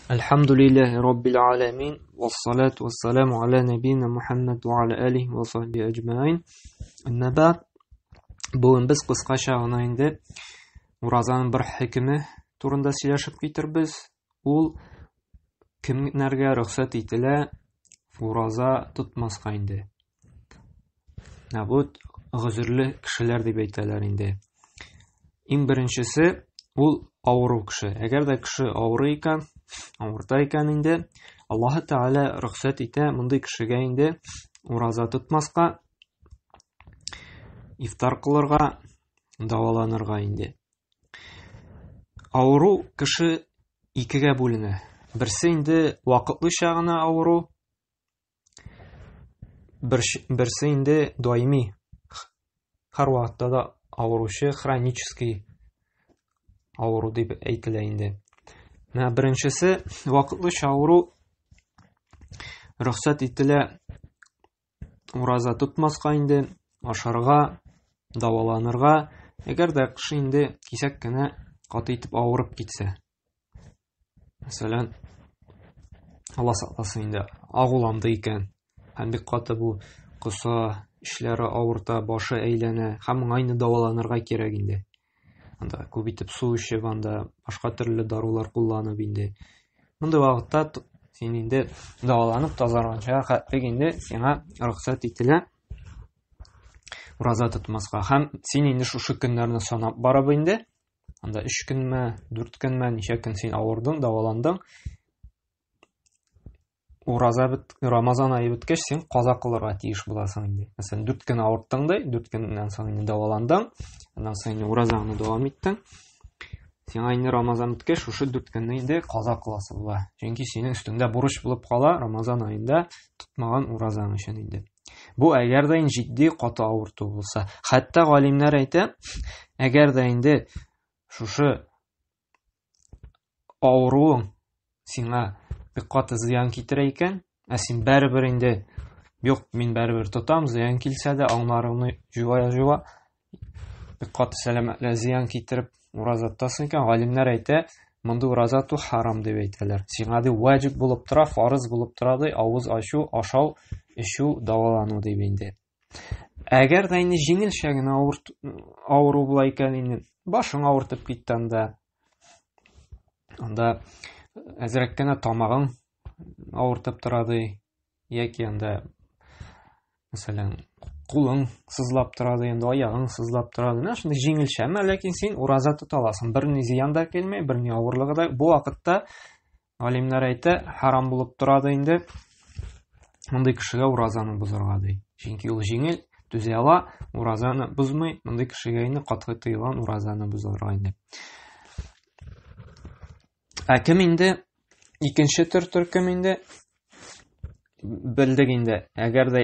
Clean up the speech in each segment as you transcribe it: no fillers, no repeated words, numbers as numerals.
Әлхәмдүлилләһи раббил аламин, вассалату вассаламу аля нәбиина Мухаммад ва аля алихи ва сахбихи әҗмәин. Әмма бәгъд, бүген без кыскача гына инде уразаның бер хөкеме турында сөйләшеп китербез. Ул кемнәргә рөхсәт ителә ураза тотмаска инде. Ә бу гозерле кешеләр дип әйтәләр инде. Иң беренчесе ул авыру кеше. Әгәр дә кеше авырый икән, авырта икән инде, Аллаһы Тәгалә рөхсәт итә мондый кешегә инде ураза тотмаска, ифтар кылырга, дәваланырга инде. Авыру кеше икегә бүленә. Берсе инде вакытлыча гына авыру, Берсе инде даими, һәрвакытта да авыручы, хронический авыру дип әйтелә инде. Менә беренчесе вакытлыча авыру рөхсәт ителә ураза тотмаска инде, ашарга, дәваланырга, әгәр дә кеше инде кисәк кенә каты итеп авырып китсә. Мәсәлән, Алла сакласын инде, агуланды икән. Һәм бик каты бу коса, эчләре авырта, башы әйләнә. Һәм моңа инде дәваланырга кирәк инде. Анда күп итеп су эчеп, анда башка төрле дарулар кулланып инде. Мондый вакытта син инде дәваланып тазарганча хәтлек инде сиңа рөхсәт ителә ураза тотмаска. Һәм син инде шушы көннәрне санап барып инде Анда 3 көнме, 4 көнме, ничә көн син авырдың, дәваландың. Ураза бит, Рамазан ае беткәч, син каза кылырга тиеш буласың инде. Мәсәлән, 4 көн авырттың да, 4 көннән соң инде дәваландың, аннан соң инде уразаңны дәвам иттең. Сиңа инде Рамазан беткәч, шушы 4 көнне инде каза кыласы була. Чөнки синең өстеңдә бурыч булып кала Рамазан аенда тотмаган уразаң өчен инде. Бу әгәр дә инде җитди каты авырту булса. Хәтта галимнәр әйтә, әгәр дә инде шушы авыруың сиңа бик каты зыян китерә икән, ә син бәрібер инде юк, мин бәрібер тотам, зыян килсә дә, аңнарыңны җуа-җуа, бик каты сәламәтле зыян китереп ураза тотасың икән, галимнәр әйтә, мондый ураза тоту харам дип әйтәләр. Сиңа ди ваҗиб булып тора, фарыз булып тора ди, авыз ачу, ашау, эчү, дәвалану дип инде. Әгәр дә инде җиңелчә генә авыру була икән инде, башың авыртып китте анда. Анда әзрәк кенә тамагың авыртып тора ди, яки анда мәсәлән, кулың сызлап тора ди, инде аягың сызлап тора ди. Менә шундый җиңелчә, әмма ләкин син ураза тота аласың. Берни зыян да килми, берни авырлыгы да. Бу вакытта галимнәр әйтә, харам булып тора ди инде. Мондый кешегә уразаны бозарга ди. Чөнки ул җиңел, түзә ала, уразаны бозмый. Мондый кешегә инде катгый тыелган уразаны бозарга инде. Ә кем инде икенче төр төркем инде белдек инде. Әгәр дә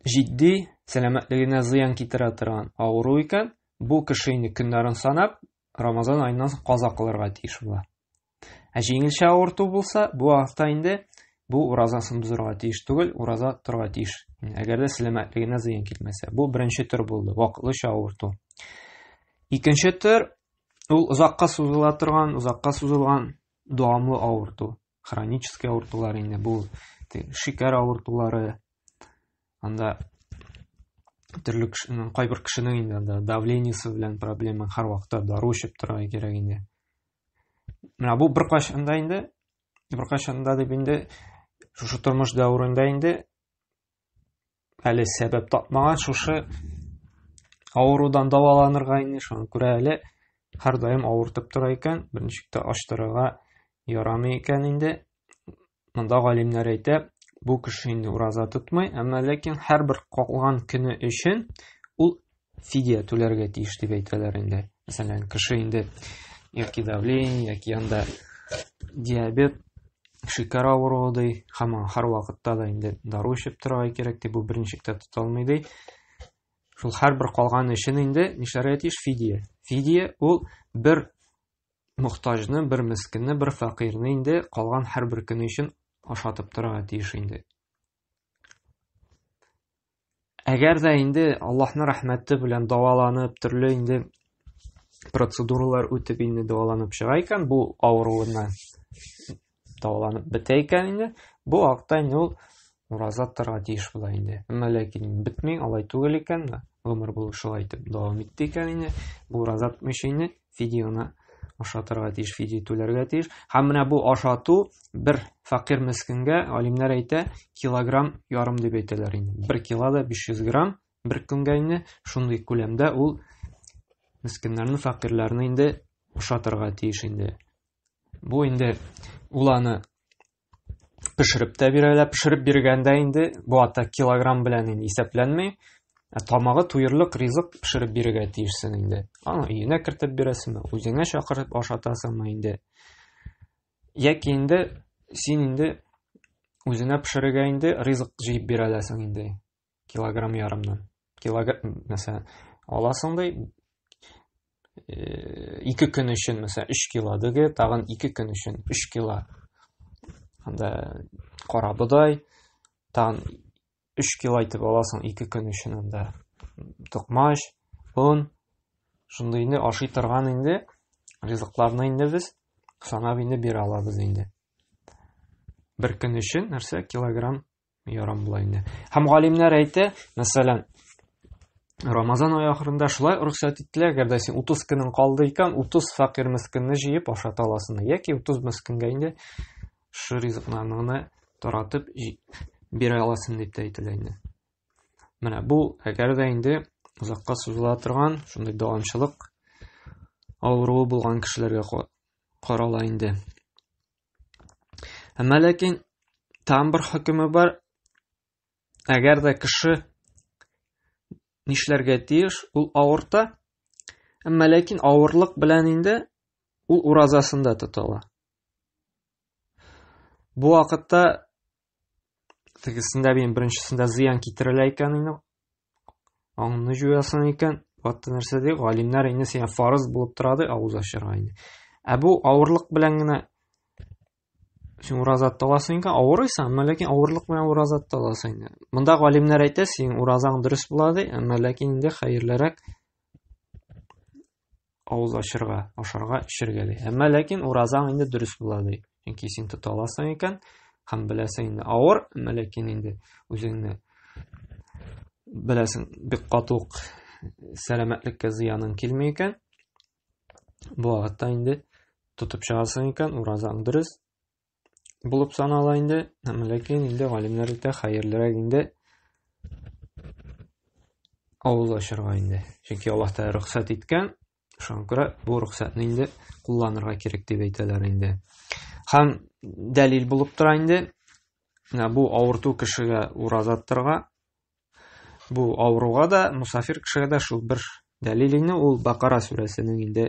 җитди сәламәтлегенә зыян китерә торган авыру икән, бу кеше инде көннәрен санап, Рамазан аеннан соң каза кылырга тиеш була. Ә җиңелчә авырту булса, бу вакытта инде бу уразасын бозырга тиеш түгел, ураза торырга тиеш. Әгәр дә сәламәтлегенә зыян килмәсә. Бу беренче төр булды, вакытлыча авырту. Икенче төр ул озакка сузыла торган, озакка сузылган дәвамлы авырту. Хронический авыртулар инде бу шикәр авыртулары, анда төрле кешенең, кайбер кешенең инде анда давлениесе белән проблема, һәрвакытта дару эчеп торырга кирәк инде. Менә бу беркайчан да инде, беркайчан да дип инде шушы тормыш дәверендә инде әле сәбәп тапмаган шушы авырудан дәваланырга инде, шуңа күрә әле һәрдаим авыртып тора икән, берничек тә ачтырырга ярамый икән инде. Монда галимнәр әйтә, бу кеше инде ураза тотмый, әмма ләкин һәрбер калган көне өчен ул фидия түләргә тиеш дип әйтәләр инде. Мәсәлән, кеше инде яки давление, яки анда диабет, шикәр авыруы ди, һәм һәр вакытта да инде дару эчеп торырга кирәк ди, бу берничек тә тота алмый ди. Шул һәрбер калган өчен инде нишләргә тиеш? Фидия. Фидия ул бер мохтаҗны, бер мескенне, бер фәкыйрьне инде калган һәрбер көне өчен ашатып торырга тиеш инде. Әгәр дә инде Аллаһның рәхмәте белән дәваланып, төрле инде процедуралар үтеп инде дәваланып чыга икән бу авыруыннан. дәваланып бетә икән инде, бу вакытта инде ул ураза тотарга тиеш була инде. Әмма ләкин бетми, алай түгел икән, гомер буе шулай итеп дәвам итте икән инде, бу ураза тотмыйча инде фидияне ашатырга тиеш, фидия түләргә тиеш. Һәм менә бу ашату бер фәкыйрь мескенгә, галимнәр әйтә, килограмм ярым дип әйтәләр инде. 1 кило да 500 грамм бер көнгә инде шундый күләмдә ул мескеннәрне, фәкыйрьләрне инде ашатырга тиеш инде. Бу инде ул аны пешереп тә бирәләр. Пешереп биргәндә инде бу ата килограмм белән инде исәпләнми. Ә тамагы туерлык ризык пешереп бирергә тиешсең инде. Аны өенә кертеп бирәсеңме, үзеңә чакырып ашатасыңмы инде. Яки инде син инде үзенә пешерергә инде ризык җыеп бирә аласың инде. Килограмм ярымнан. Килограмм, мәсәлән, аласың ди, 2 көн өчен, мәсәлән, 3 кило дөге, тагын 2 көн өчен 3 кило. Анда кара бодай, тагын 3 кило итеп аласың 2 көн өчен анда токмач, он, шундый инде ашый торган инде ризыкларны инде без санап инде бирә алабыз инде. Бер көн өчен нәрсә килограмм ярым була инде. Һәм галимнәр әйтә, мәсәлән, Рамазан ае ахырында шулай рөхсәт ителә, әгәр дә син 30 көнең калды икән, 30 фәкыйрь мескенне җыеп ашата аласың. Яки 30 мескенгә инде шушы ризыкларны таратып бирә аласың дип тә әйтелә инде. Менә бу, әгәр дә инде озакка сузыла торган шундый дәвамчылык авыруы булган кешеләргә карала инде. Әмма ләкин тагын бер хөкеме бар. Әгәр дә кеше нишләргә тиеш, ул авырта. Әмма ләкин авырлык белән инде ул уразасын да тота ала. Бу вакытта тегесендә бин беренчесендә зыян китерелә икән инде. Аңны җуясың икән, ватты нәрсә ди, галимнәр инде сиңа фарыз булып тора ди, авыз ачырга инде. Ә бу авырлык белән генә син ураза тота аласың икән, авырыйсың, әмма ләкин авырлык белән ураза тота аласың инде. Монда галимнәр әйтә, синең уразаң дөрес була ди, әмма ләкин инде хәерлерәк авыз ачырга, ашарга, эчәргә ди. Әмма ләкин уразаң инде дөрес була ди. Чөнки син тота аласың икән, һәм беләсең инде авыр, әмма ләкин инде үзеңне беләсең, бик каты ук сәламәтлеккә зыяның килми икән. Бу вакытта инде тотып чыгасың икән, уразаң дөрес булып санала инде. Әмма ләкин инде галимнәр әйтә, хәерлерәк инде авыз ачырга инде. Чөнки Аллаһ Тәгалә рөхсәт иткән, шуңа күрә бу рөхсәтне инде кулланырга кирәк дип әйтәләр инде. Һәм дәлил булып тора инде. Менә бу авырту кешегә ураза тотарга, бу авыруга да, мусафир кешегә дә шул бер дәлил инде, ул Бакара сүрәсенең инде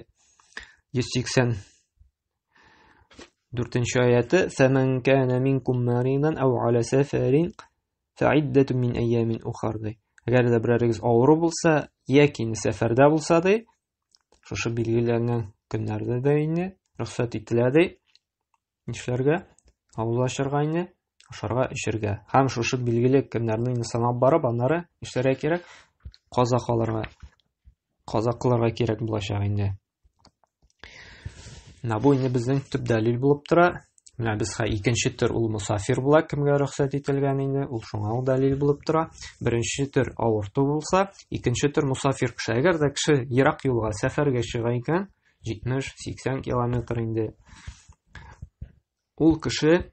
180 Дүртенче аяты «Фәмән кәнә минкум маридан ау аля сәфәрин фәиддәту мин әйямин ухар» ди. Әгәр дә берәрегез авыру булса, яки инде сәфәрдә булса ди, шушы билгеләнгән көннәрдә дә инде рөхсәт ителә ди. Нишләргә? Авыз ачарга инде, ашарга, эчәргә. Һәм шушы билгеле көннәрне инде санап барып, аннары нишләргә кирәк? Каза калырга. Каза кылырга кирәк булачак инде. Менә бу инде безнең төп дәлил булып тора. Менә без хә икенче төр ул мусафир була, кемгә рөхсәт ителгән инде, ул шуңа ул дәлил булып тора. Беренче төр авырту булса, икенче төр мусафир кеше. Әгәр дә кеше ерак юлга сәфәргә чыга икән, 70-80 километр инде. Ул кеше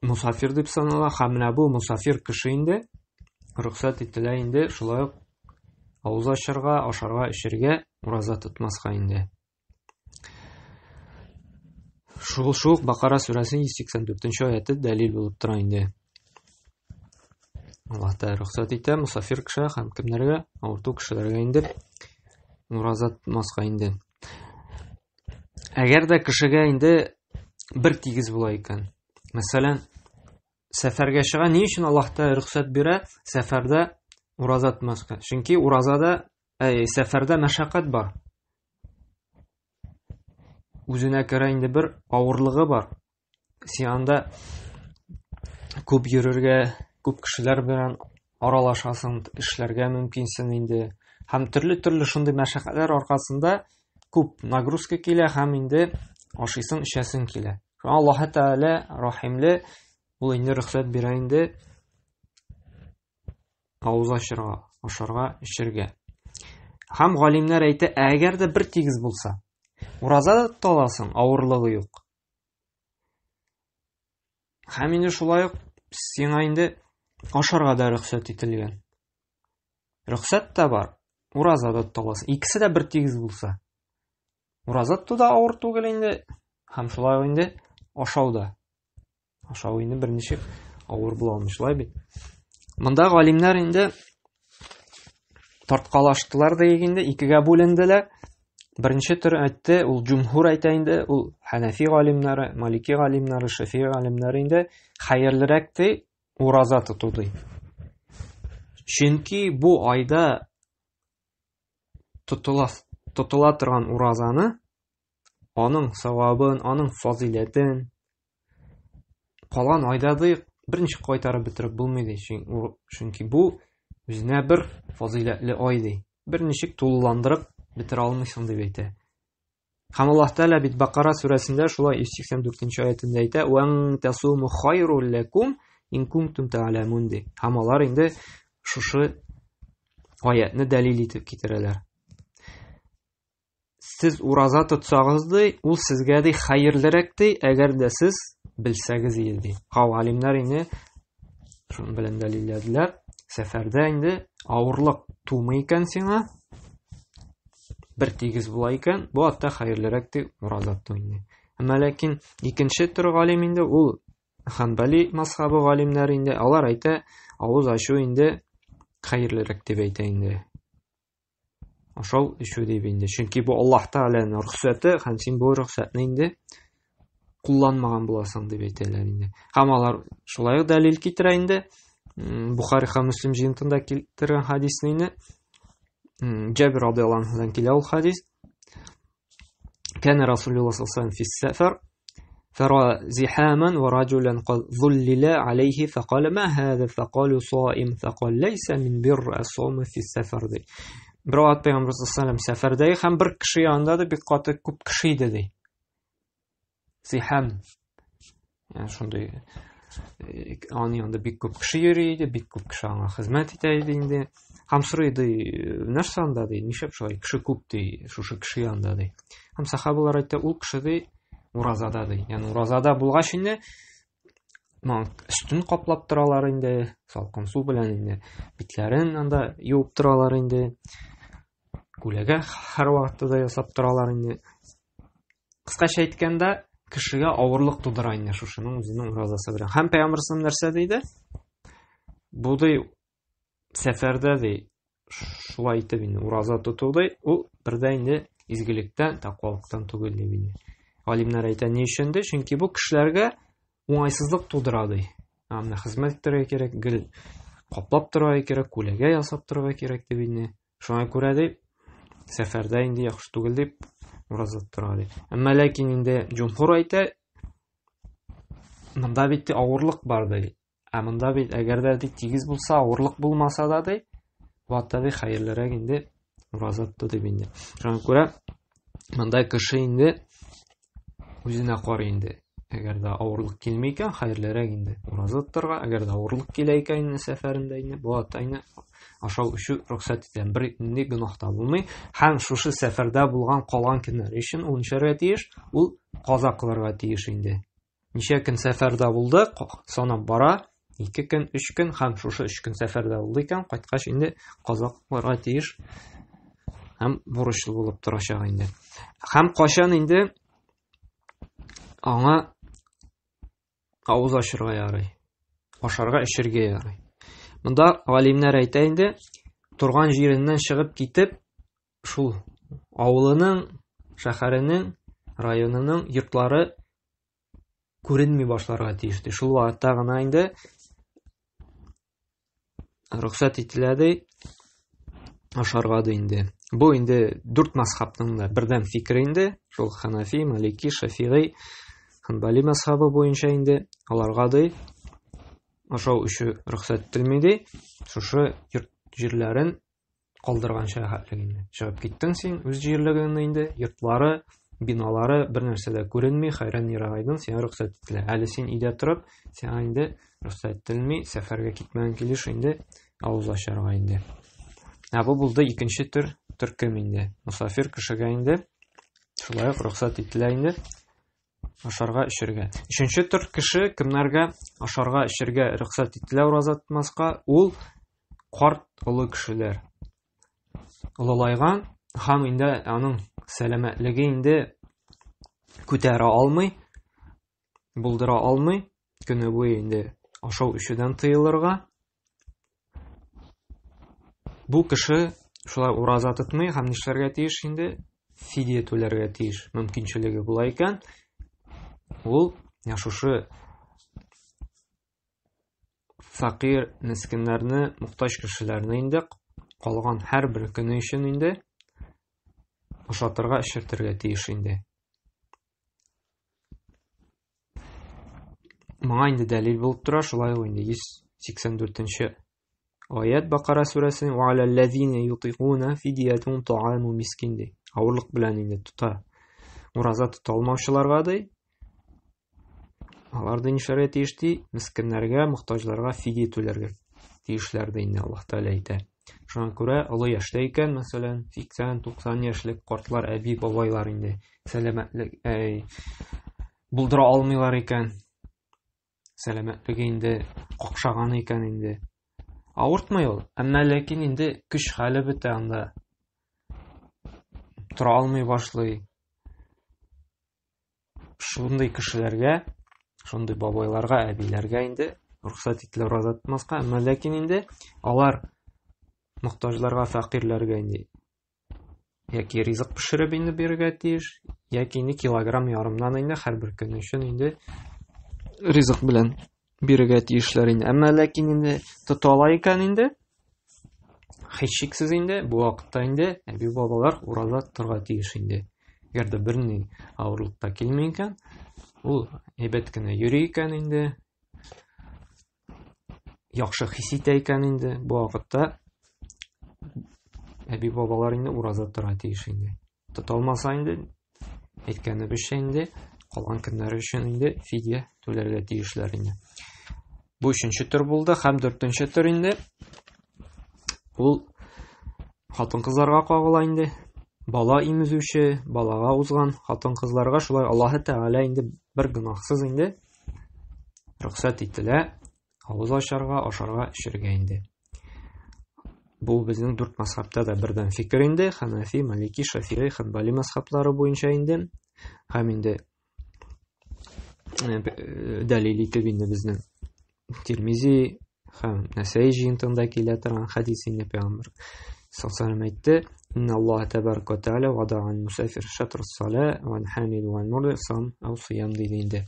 мусафир дип санала һәм менә бу мусафир кеше инде рөхсәт ителә инде шулай ук авыз ачарга, ашарга, эчәргә, ураза тотмаска инде. Шул шул Бакара сүрәсенең 184 аяты дәлил булып тора инде. Аллаһ Тәгалә рөхсәт итә мусафир кеше һәм кемнәргә? Авырту кешеләргә инде ураза тотмаска инде. Әгәр дә кешегә инде бер тигез була икән. Мәсәлән, сәфәргә чыга, ни өчен Аллаһ Тәгалә рөхсәт бирә сәфәрдә ураза тотмаска? Чөнки уразада, әй, сәфәрдә мәшәкать бар. Үзенә күрә инде бер авырлыгы бар. Син анда күп йөрергә, күп кешеләр белән аралашасың, эшләргә мөмкинсең инде. Һәм төрле-төрле шундый мәшәкатьләр аркасында күп нагрузка килә һәм инде Ашыйсың, эчәсең килә. Шуңа Аллаһ Тәгалә рәхимле, ул инде рөхсәт бирә инде авыз ачырга, ашарга, эчәргә. Һәм галимнәр әйтә, әгәр дә бер тигез булса, ураза да тота аласың, авырлыгы юк. Һәм инде шулай ук сиңа инде ашарга да рөхсәт ителгән. Рөхсәт тә бар, ураза да тота аласың. Икесе дә бер тигез булса. Ураза тоту да авыр түгел инде, һәм шулай ук инде ашау да. Ашау инде берничек авыр була алмый, шулай бит. Монда галимнәр инде тарткалаштылар диек инде, икегә бүленделәр. Беренче төр әйтте, ул җумһур әйтә инде, ул хәнәфи галимнәре, малики галимнәре, шәфи галимнәре инде хәерлерәк ди ураза тоту ди. Чөнки бу айда тотыла, тотыла торган уразаны, аның савабын, аның фазыйләтен калган айда ди берничек кайтарып бетереп булмый ди. Чөнки бу үзенә бер фазыйләтле ай ди. Берничек тулыландырып бетерә алмыйсың дип әйтә. Һәм Аллаһ Тәгалә бит Бакара сүрәсендә шулай 184 нче аятында әйтә: "Ван тасуму хайрул лакум ин кунтум та'ламун" ди. Һәм алар инде шушы аятны дәлил итеп китерәләр. Сез ураза тотсагыз ди, ул сезгә ди хәерлерәк ди, әгәр дә сез белсәгез иде ди. Һау галимнәр инде шуның белән дәлилләделәр. Сәфәрдә инде авырлык тумый икән сиңа, бер тигез була икән, бу атта хәерлерәк ди ураза тоту инде. Әмма ләкин икенче төр галим инде ул Ханбали мазхабы галимнәре инде, алар әйтә, авыз ачу инде хәерлерәк дип әйтә инде. Ашау эчү дип инде. Чөнки бу Аллаһ Тәгаләнең рөхсәте, һәм син бу рөхсәтне инде кулланмаган буласың дип әйтәләр инде. Һәм алар шулай ук дәлил китерә инде. Бухари һәм Мөслим җыентында китергән хадисны инде. Җабир радиаллаһу анһудан килә ул хадис. Кәнә Расулуллаһ саллаллаһу алейһи ва сәфәр فرأى زحاما ورجلا قد ظلل عليه فقال ما هذا فقالوا صائم فقال ليس من بر الصوم في السفر ди. Бер вакыт Пәйгамбер саллаллаху сәфәрдә һәм бер кеше янында да бик каты күп кеше иде ди. Зихам. Ягъни шундый аның янында бик күп кеше йөри иде, бик күп кеше аңа хезмәт итә иде инде. Һәм сорый ди, нәрсә анда ди, нишләп шулай кеше күп ди, шушы кеше янында ди. Һәм сахабалар әйтте, ул кеше ди уразада ди. Ягъни уразада булгач инде моның өстен каплап торалар инде, салкын су белән инде битләрен анда юып торалар инде. Күләгә һәрвакытта да ясап торалар инде. Кыскача әйткәндә, кешегә авырлык тудыра инде шушының үзенең уразасы белән. Һәм пәйгамбер нәрсә диде? Бу ди сәфәрдә ди шулай итеп инде ураза тоту ди, ул бердә инде изгелектән, тәкъвалыктан түгел дип инде. Галимнәр әйтә, ни өчен ди? Чөнки бу кешеләргә уңайсызлык тудыра ди. Менә хезмәт итәргә кирәк, гел каплап торырга кирәк, күләгә ясап торырга кирәк дип инде. Шуңа күрә ди, сәфәрдә инде яхшы түгел дип ураза тора ди. Әмма ләкин инде җумһур әйтә, монда бит авырлык бар ди. Ә монда бит әгәр дә ди тигез булса, авырлык булмаса да ди, ватта ди хәерлерәк инде ураза тоту дип инде. Шуңа күрә монда кеше инде үзенә карый инде. Әгәр дә авырлык килми икән, хәерлерәк инде ураза тотарга. Әгәр дә авырлык килә икән инде сәфәрендә инде, бу атта инде ашау эчү рөхсәт ителә. Бер нинди гөнаһ та булмый. Һәм шушы сәфәрдә булган калган көннәр өчен ул нишләргә тиеш? Ул каза кылырга тиеш инде. Ничә көн сәфәрдә булды, санап бара. 2 көн, 3 көн һәм шушы 3 көн сәфәрдә булды икән, кайткач инде каза кылырга тиеш һәм бурычлы булып торачак инде. Һәм кайчан инде аңа авыз ачырга ярый, ашарга, эчәргә ярый. Монда галимнәр әйтә инде, торган җиреннән чыгып китеп, шул авылының, шәһәренең, районының йортлары күренми башларга тиеш ди. Шул вакытта гына инде рөхсәт ителә ди, ашарга ди инде. Бу инде дүрт мазхабның да бердәм фикере инде. Шул Ханафи, Малики, Шафигый, Ханбали мазхабы буенча инде аларга ди ашау эчү рөхсәт ителми ди. Шушы йорт җирләрен калдырган шәһәрлек инде. Чыгып киттең син үз җирлегеңне инде, йортлары, биналары бер нәрсә дә күренми, хәйран ерагайдың, сиңа рөхсәт ителә. Әле син өйдә торып, сиңа инде рөхсәт ителми, сәфәргә китмәгән килеш инде авыз ачарга инде. Ә бу булды икенче төр төркем инде. Мусафир кешегә инде шулай ук рөхсәт ителә инде ашарга, эчәргә. Өченче төр кеше кемнәргә ашарга, эчәргә рөхсәт ителә ураза тотмаска, ул карт олы кешеләр. Олылайган һәм инде аның сәламәтлеге инде күтәрә алмый, булдыра алмый, көне буе инде ашау эчүдән тыелырга. Бу кеше шулай ураза тотмый һәм нишләргә тиеш инде? Фидия түләргә тиеш. Мөмкинчелеге була икән, ул шушы фәкыйрь мескеннәрне, мохтаҗ кешеләрне инде калган һәрбер көне өчен инде ашатырга, эчертергә тиеш инде. Моңа инде дәлил булып тора, шулай ук инде 184-нче аят Бакара сүрәсенең ва алаллазина ютикуна фидиятун тааму мискин ди. Авырлык белән инде тота. Ураза тота алмаучыларга ди, Алар да нишләргә тиеш ди? Мескеннәргә, мохтаҗларга фидия түләргә тиешләр ди инде Аллаһ Тәгалә әйтә. Шуңа күрә олы яшьтә икән, мәсәлән, 80-90 яшьлек картлар, әби, бабайлар инде сәламәтлек, әй, булдыра алмыйлар икән. Сәламәтлеге инде какшаган икән инде. Авыртмый ул, әмма ләкин инде көч хәле бетә анда. Тора алмый башлый. Шундый кешеләргә, шундый бабайларга, әбиләргә инде рөхсәт ителә ураза тотмаска, әмма ләкин инде алар мохтаҗларга, фәкыйрьләргә инде яки ризык пешереп инде бирергә тиеш, яки инде килограмм ярымнан инде һәрбер көн өчен инде ризык белән бирергә тиешләр инде. Әмма ләкин инде тота ала икән инде, һичшиксез инде бу вакытта инде әби бабалар ураза тотарга тиеш инде. Әгәр дә берни авырлык та килми икән, ул әйбәт кенә йөри икән инде, яхшы хис итә икән инде, бу вакытта әби бабалар инде ураза тотарга тиеш инде. Тота алмаса инде, әйткәнебезчә инде, калган көннәре өчен инде фидия түләргә тиешләр инде. Бу өченче төр булды һәм дүртенче төр инде ул хатын-кызларга кагыла инде. Бала имезүче, балага узган хатын-кызларга шулай Аллаһы Тәгалә инде бер гөнаһсыз инде рөхсәт ителә авыз ачарга, ашарга, эчәргә инде. Бу безнең дүрт мазхабта да бердәм фикер инде, Ханафи, Малики, Шафигый, Ханбали мазхаблары буенча инде. Һәм инде дәлил итеп инде безнең Тирмизи һәм Нәсәй җыентыгында килә торган хәдис инде пәйгамбәр саллаллаху алейһи әйтте: "Инна Аллаһ тәбәрәкә ва тәгалә вадаган мусафир шатр сала ва хамил ва мурди сам ау сиям диде инде.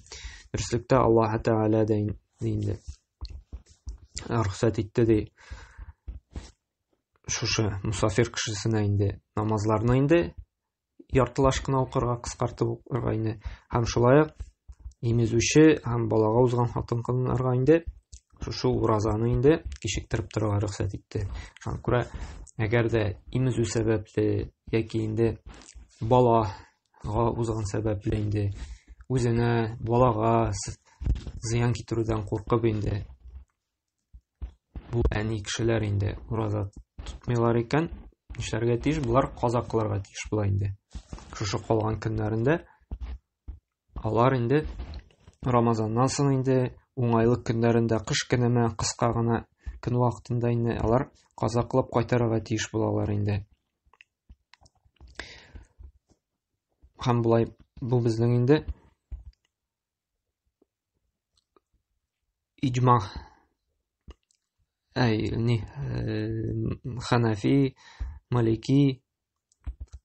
Дөреслектә Аллаһ Тәгалә дә инде рөхсәт итте ди. Шушы мусафир кешесенә инде намазларны инде яртылаш кына укырга, кыскартып укырга инде. Һәм шулай ук имезүче һәм балага узган хатын-кызларга инде шушы уразаны инде кичектереп торырга рөхсәт итте. Шуңа күрә, әгәр дә имезү сәбәпле яки инде балага узган сәбәпле инде үзенә, балага зыян китерүдән куркып инде бу әни кешеләр инде ураза тотмыйлар икән, нишләргә тиеш? Болар каза кылырга тиеш була инде. Шушы калган көннәрендә алар инде Рамазаннан соң инде уңайлы көннәрендә, кыш көнеме, кыска гына көн вакытында инде алар каза кылып кайтарырга тиеш булалар инде. Һәм болай бу безнең инде иҗма әй ни ханафи малики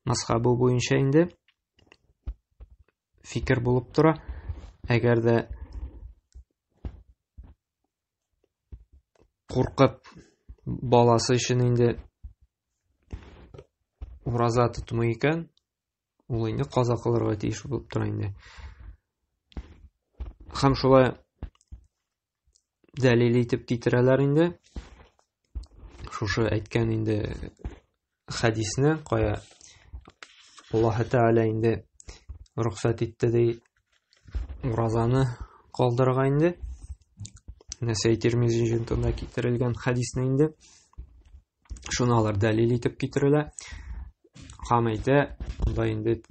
мазхабы буенча инде фикер булып тора. Әгәр дә куркып баласы өчен инде ураза тотмый икән, ул инде каза кылырга тиеш булып тора инде. Һәм шулай дәлил итеп китерәләр инде. Шушы әйткән инде хәдисне, кая Аллаһ Тәгалә инде рөхсәт итте ди уразаны калдырырга инде. Нәсәй Тирмизи җыентыгында китерелгән хәдисне инде. Шуны алар дәлил итеп китерелә. Һәм әйтә, монда инде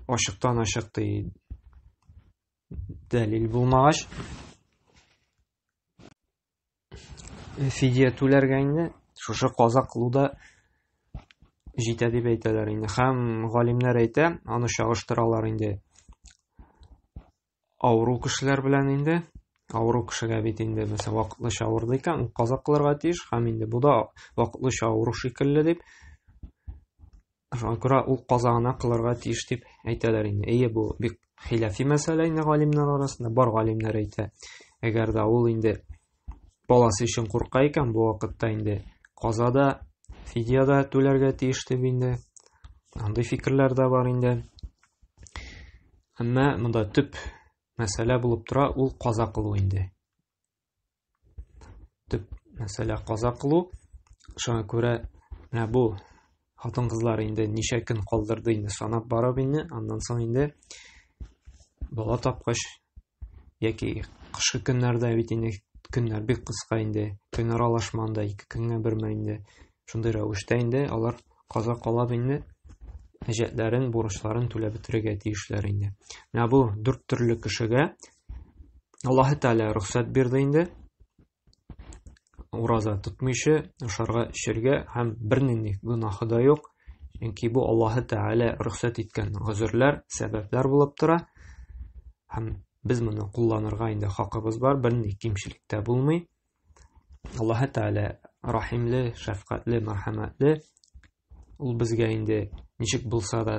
ачыктан ачык ди дәлил булмагач, фидия түләргә инде шушы каза кылу да җитә дип әйтәләр инде. Һәм галимнәр әйтә, аны чагыштыралар инде авыру кешеләр белән инде. Авыру кешегә бит инде, мәсәлән, вакытлыча авырды икән, ул каза кылырга тиеш, һәм инде бу да вакытлыча авыру шикелле дип, шуңа күрә ул каза гына кылырга тиеш дип әйтәләр инде. Әйе, бу бик хилафи мәсьәлә инде галимнәр арасында. Бар галимнәр әйтә, әгәр дә ул инде баласы өчен курка икән, бу вакытта инде каза да, фидия да түләргә тиеш дип инде. Андый фикерләр дә бар инде. Әмма монда төп мәсьәлә булып тора, ул каза кылу инде. Төп мәсьәлә каза кылу. Шуңа күрә менә бу хатын-кызлар инде ничә көн калдырды инде санап барып инде, аннан соң инде бала тапкач яки кышкы көннәрдә бит инде көннәр бик кыска инде, көн аралашманда ике көнгә берме инде. Шундый рәвештә инде алар каза калап инде әҗәтләрен, бурычларын түләп бетерергә тиешләр инде. Менә бу дүрт төрле кешегә Аллаһы Тәгалә рөхсәт бирде инде. Ураза тотмыйча ашарга, эчәргә һәм бернинди гөнаһы да юк. Чөнки бу Аллаһы Тәгалә рөхсәт иткән гозерләр, сәбәпләр булып тора. Һәм без моны кулланырга инде хакыбыз бар, бернинди кимчелек тә булмый. Аллаһы Тәгалә рахимле, шәфкатьле, мәрхәмәтле. Ул безгә инде ничек булса да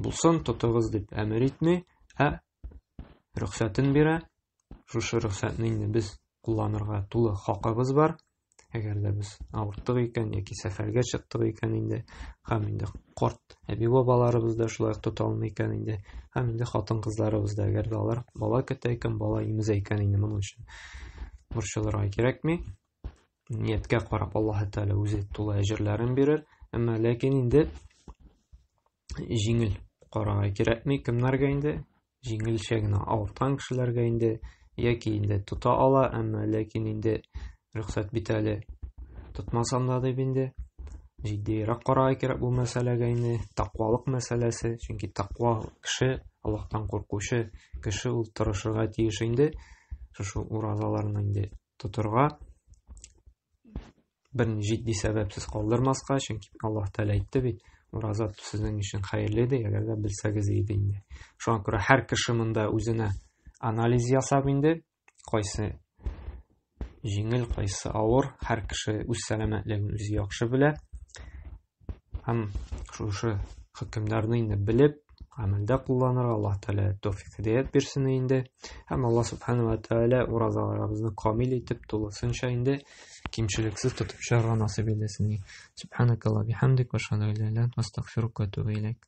булсын, тотыгыз дип әмер итми, ә рөхсәтен бирә. Шушы рөхсәтне инде без кулланырга тулы хакыбыз бар. Әгәр дә без авырттык икән яки сәфәргә чыктык икән инде, һәм инде карт әби-бабаларыбыз да шулай ук тота алмый икән инде, һәм инде хатын-кызларыбыз да, әгәр дә алар бала көтә икән, бала имезә икән инде, моның өчен борчылырга кирәкми. Нияткә карап Аллаһы Тәгалә үзе тулы әҗерләрен бирер. Әмма ләкин инде җиңел карарга кирәкми кемнәргә инде җиңелчә генә авырткан кешеләргә инде яки инде тота ала, әмма ләкин инде рөхсәт бит әле тотмасам да дип инде җитдиерәк карарга кирәк бу мәсьәләгә инде тәкъвалык мәсьәләсе, чөнки тәкъва кеше, Аллаһтан куркучы кеше ул тырышырга тиеш инде шушы уразаларны инде тотырга, бер җитди сәбәпсез калдырмаска, чөнки Аллаһ Тәгалә әйтте бит, ураза сезнең өчен хәерле ди, әгәр дә белсәгез иде инде. Шуңа күрә һәр кеше монда үзенә анализ ясап инде, кайсы җиңел, кайсы авыр, һәр кеше үз сәламәтлеген үзе яхшы белә. Һәм шушы хөкемнәрне инде белеп, гамәлдә кулланырга Аллаһ Тәгалә тәүфик һидәят бирсен инде. Һәм Аллаһ Субхану ва Тәгалә уразаларыбызны камил итеп, тулысынча инде кимчелексез тотып чыгарга насыйп әйләсен. Субханакаллаһ бихамдик ва ашһаду ан ла илаһа илля анта астагфирука ва атубу иләйк.